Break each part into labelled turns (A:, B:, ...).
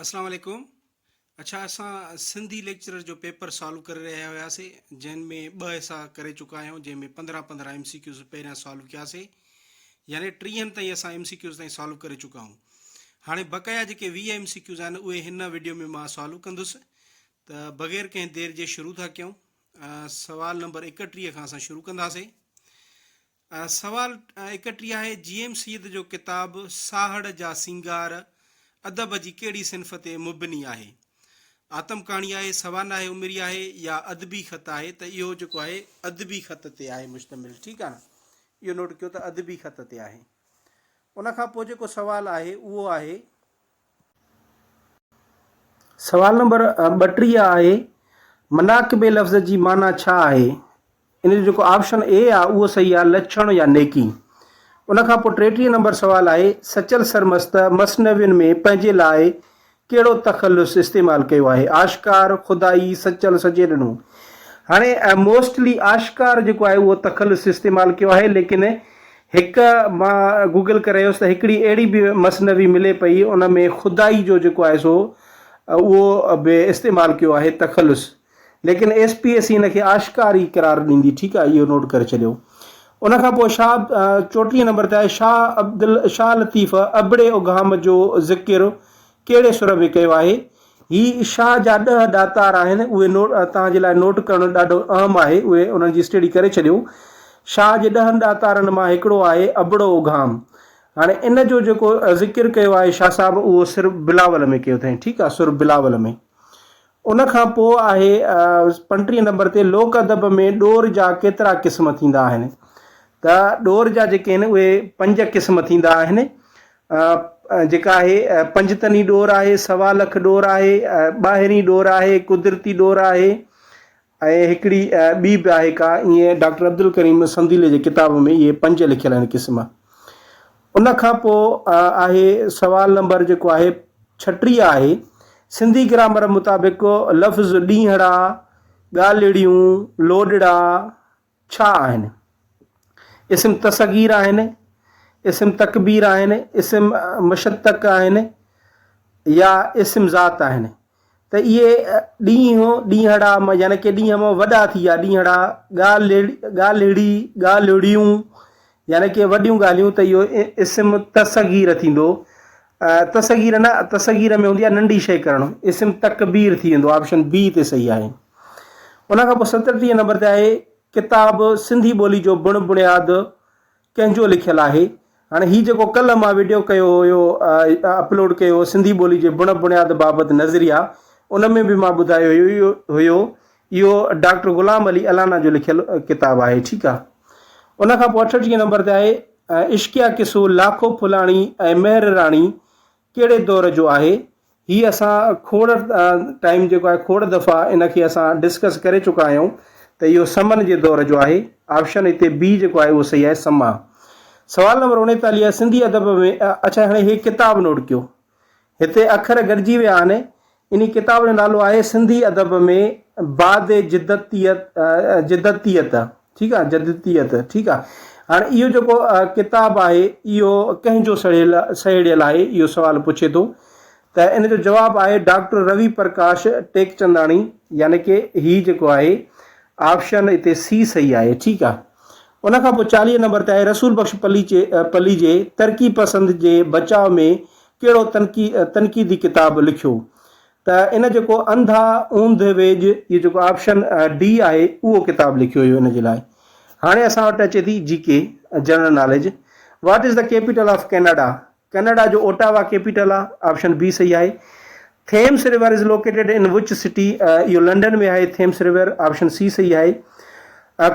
A: اسلام عليڪم اڇا اسان سنڌي ليڪچرر جو پيپر سالو ڪري رهيا هياسي جنهن ۾ ٻه حصا ڪري چڪا آهيون جنهن ۾ 15 15 ايم سي ڪيوز پهريان سالو ڪياسي يعني ٽيهن تائين اسان ايم سي ڪيوز تائين سالو ڪري چڪا آهيون هاڻي بقايا جيڪي 20 ايم سي ڪيوز آهن اهي هن وڊيو ۾ مان سالو ڪندس ته بغير ڪنهن دير جي شروع ٿا ڪيون سوال نمبر 31 کان اسان شروع ڪنداسي سوال 31 آهي، جي ايم سيد جو ڪتاب ساهڙ جا سينگار ادب جي ڪهڙي صنف تي مبني آهي؟ آتم ڪهاڻي آهي، سوانح عمري آهي يا ادبي خط آهي ته اهو جيڪو آهي ادبي خط تي آهي مشتمل ٺيڪ آهي نه اهو نوٽ ڪيو ته ادبي خط تي آهي. ان کان پوء جيڪو سوال آهي اهو آهي. سوال نمبر 32 آهي، مناقبي لفظ جي معنيٰ ڇا آهي؟ ان جو جيڪو آپشن اي آهي اهو صحيح آهي لڇڻ يا نيڪي. ان کان پوء 33 نمبر سوال آهي، سچل سرمست مثنوين ۾ پنهنجي لاء ڪهڙو تخلص استعمال ڪيو آهي؟ آشڪار، خدائي، سچل، سچيڏنو. هاڻي موسٽلي آشڪار جيڪو آهي اهو تخلص استعمال ڪيو آهي ليڪن هڪ مان گوگل ڪري رهيو هوس ته هڪڙي اهڙي به مثنوي ملي پئي ان ۾ خدائي جو جيڪو آهي سو اهو به استعمال ڪيو آهي تخلص ليڪن ايس پي ايس سي ان کي آشڪار ئي قرار ڏيندي ٺيڪ آهي اهو نوٽ ڪري ڇڏيو ان کان پوء شاهه 34 نمبر تي آهي شاهه عبدل شاهه لطيف ابڙي اگهام جو ذڪر ڪهڙي سر ۾ ڪيو آهي؟ هي شاهه جا ڏهه ڏاتار آهن، اهي نوٽ توهان جي لاء نوٽ ڪرڻ ڏاڍو اهم آهي، اهي انهن جي اسٽڊي ڪري ڇڏيو. شاهه جي ڏهن ڏاتارن مان هڪڙو آهي ابڙو اگهام. هاڻي ان جو جيڪو ذڪر ڪيو آهي شاهه صاحب اهو سر بلاول ۾ ڪيو اٿائين، ٺيڪ آهي سر بلاول ۾. ان کان پوء آهي 35 نمبر تي لوڪ ادب ۾ ڏور جا ڪيترا قسم ٿيندا آهن؟ ته ڏور جا جيڪي آهن اهي پنج قسم ٿيندا آهن. جيڪا آهي پنجتني ڏور آهي، سوا لک ڏور آهي، ٻاهرين ڏور آهي، قدرتي ڏور آهي ۽ هڪڙي ٻي به آهي ڪا ائين ڊاڪٽر عبدالڪريم سنديلي جي ڪتاب ۾ اهي پنج لکيل آهن قسم. ان کان پوء آهي سوال نمبر جيڪو آهي 36 آهي سنڌي گرامر مطابق لفظ ڏينهڙا، ڳالهڙيون، لوڏڙا، ڇا آهن؟ اسم تصغير آهن، اسم تڪبير آهن، اسم مشتق آهن يا اسم ذات آهن ته اهي ڏينهن، ڏينهڙا يعني ڪي ڏينهن مان وڏا ٿي ويا ڏينهڙا، ڳالهڙي، ڳالهڙيون يعني ڪي وڏيون ڳالهيون ته اهو اسم تصغير ٿيندو. تصغير نه، تصغير ۾ هوندي آهي ننڍي شيء ڪرڻ، اسم تڪبير ٿي ويندو، آپشن بي تي صحيح آهي. ان کان پوء 37 نمبر تي آهي ڪتاب سنڌي ٻولي جو بڻ بڻياد ڪنهن جو لکيل آهي؟ هاڻي هي جيڪو ڪلهه مان وڊيو ڪيو هيو اپلوڊ ڪيو هو سنڌي ٻولي جي بڻ بڻياد بابت نظريا ان ۾ به مان ٻڌايو هيو اهو ڊاڪٽر غلام علي الانا جو لکيل ڪتاب آهي ٺيڪ آهي. ان کان پوء 68 نمبر تي آهي عشقيه قصو لاکو ڦلاڻي ۽ مهر راڻي ڪهڙي دور جو آهي؟ هي اسان کوڙ ٽائيم جيڪو آهي کوڙ دفعا ان کي اسان ڊسڪس ڪري چڪا آهيون ته اهو سمن جي دور جو آهي. آپشن هتي بي جيڪو آهي اهو صحيح آهي سما. سوال نمبر 39 سنڌي ادب ۾ اڇا هاڻي هي ڪتاب نوٽ ڪيو. هتي اکر گڏجي ويا آهن. انهي ڪتاب جو نالو آهي سنڌي ادب ۾ بعد جدتيت جدتيت ٺيڪ آ جدتيت ٺيڪ آ هاڻي اهو جيڪو ڪتاب آهي اهو ڪنهن جو سهيڙيل سهيڙيل آهي اهو سوال پڇي ٿو ته ان جو جواب آهي ڊاڪٽر روي پرڪاش ٽيڪچنداڻي يعني ڪي هي جيڪو آهي آپشن هتي سي صحيح آهي ٺيڪ آ ان کان پوء 40 نمبر تي آهي رسول بخش پليجي پليجي ترقي پسند جي بچاء ۾ ڪهڙو تنقيدي ڪتاب لکيو ته ان جيڪو انڌا اونڌ ويڄ اهو جيڪو آپشن ڊي آهي اهو ڪتاب لکيو هيو ان جي لاء هاڻي اسان وٽ اچي ٿي G K general knowledge what is the capital of Canada Canada جو اوٽاوا ڪيپيٽل آهي آپشن بي صحيح آهي Thames river is located in which city اهو لنڊن ۾ آهي ٿيمس ريور آپشن سي صحيح آهي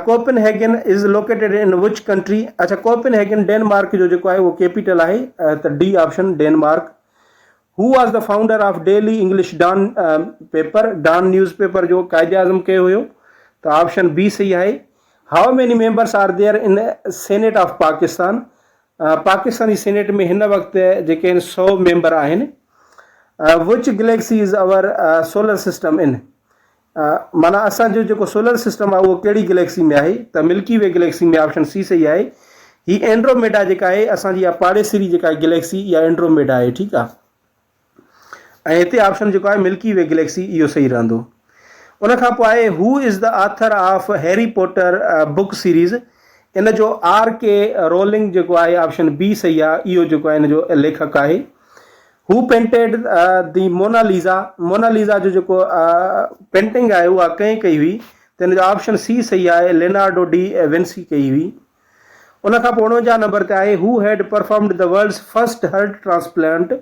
A: Copenhagen is located in which country اچھا coupon هيگن ڊينمارڪ جو جيڪو آهي اهو ڪيپيٽل آهي ته D option Denmark who was the founder of daily English Dawn paper Dawn news paper جو قائد اعظم ڪيو هيو ته آپشن بي صحيح آهي how many members are there in senate of Pakistan Pakistani senate ۾ هن وقت جيڪي آهن 100 ميمبر آهن which galaxy is our solar system in معنيٰ اسان جو جيڪو سولر سسٽم آهي اهو ڪهڙي گليڪسي ۾ آهي ته ملڪي وي گليڪسي ۾ آپشن سي صحيح آهي هي اينڊروميڊا جيڪا آهي اسان جي اها پاڙيسري جيڪا گليڪسي اها اينڊروميڊا آهي ٺيڪ آهي. ۽ هتي آپشن جيڪو آهي ملڪي وي گليڪسي اهو صحيح رهندو. ان کان پوء آهي who is the author of Harry Potter book series ان جو آر ڪي رولنگ جيڪو آهي آپشن بي صحيح آهي اهو جيڪو آهي ان جو ليکڪ آهي. Who painted the Mona Lisa Mona Lisa جو جيڪو پينٽنگ آهي اها ڪنهن ڪئي هئي ته ان جو آپشن سي صحيح آهي لينارڊو ڊي ونسي ڪئي هئي. ان کان پوء 49 نمبر تي آهي who had performed the world's first heart transplant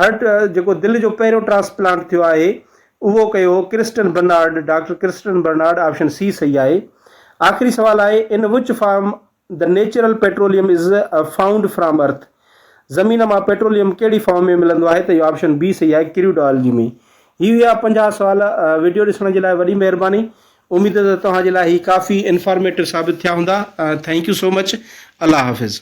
A: heart جيڪو دل جو پهريون ٽرانسپلانٽ ٿيو آهي اهو ڪيو هو Christian Barnard doctor Christian Barnard option C صحيح آهي آخري سوال آهي in which form the natural petroleum is found from earth زمين مان پيٽروليم ڪهڙي فارم ۾ ملندو آهي ته اهو آپشن بي صحيح آهي ڪريوڊ آئل جي ۾ هي هيا 50 سوال وڊيو ڏسڻ جي لاء وڏي مهرباني اميد ته توهان جي لاء هي ڪافي انفارميٽو ثابت ٿيا هوندا thank you so much Allah Hafiz.